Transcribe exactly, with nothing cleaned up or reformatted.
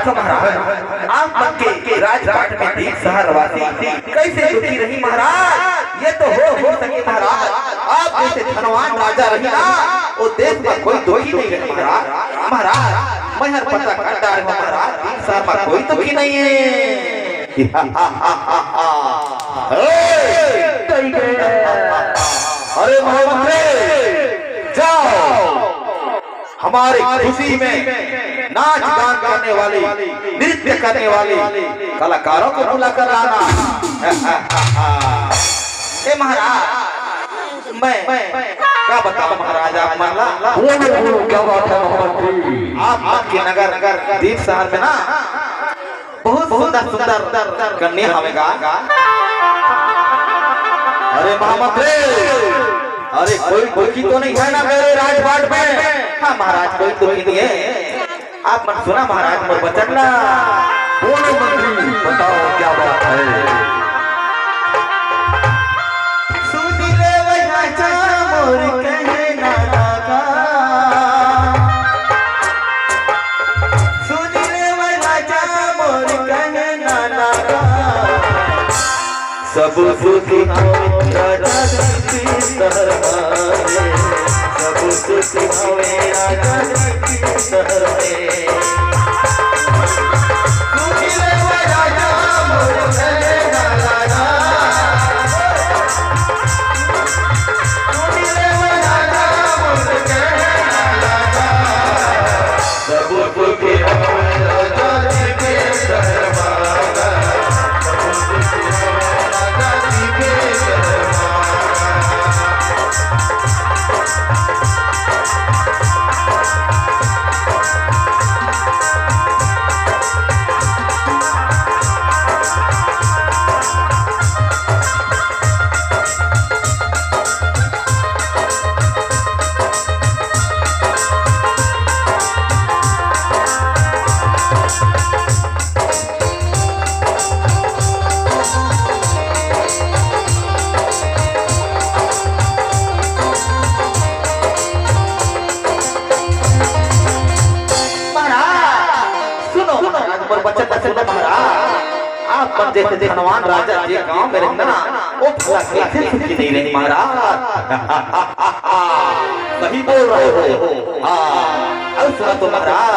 महाराज, आप मन के राजपाट में दीप सहर वासी कैसे दुखी रही महाराज? ये तो हो ही सके महाराज, आप जैसे धनवान राजा रही ना, वो देश में कोई दुखी नहीं रही महाराज। महाराज, मैं हर पता कर डारे हूँ महाराज, दीप सहर में कोई दुखी नहीं है। अरे महामंत्री, जाओ, हमारी खुशी में नाच गान करने वाली, नृत्य करने वाली कलाकारों को बुला कर लाना। ए महाराज, मैं का बताऊं महाराज, आप मन ला। बोलो, बोलो, क्या बात है महामंत्री। आप मन के नगर, नगर दीप सहर में ना बहुत सुंदर सुंदर कन्या हवे गा। अरे महामंत्री, अरे कोई दुखी तो नहीं है ना मेरे राजपाट में? हाँ महाराज, कोई दुखी नहीं है। आप मन सुना महाराज मोर बचन ला। बोलो मंत्री, बताओ क्या बात है। सुन ले वही राजा मोर कहना लागा। सुन ले वही राजा मोर कहना लागा। सब सुखी हवे राजा जी के सहर में। सब सुखी हवे राजा जी के सहर में। सुखी रहे राजा मोर कहना लागा। सुखी रहे राजा मोर कहना लागा। सब सुखी हवे राजा जी के सहर में। महाराज, मोर बचन ला सुनो महाराज। आप मन जैसे धनवान राजा जे गांव में रही ना, वो भला कैसे सुखी नहीं रही महाराज? सही बोल रहे हो। हाँ, अब सुना तो महाराज।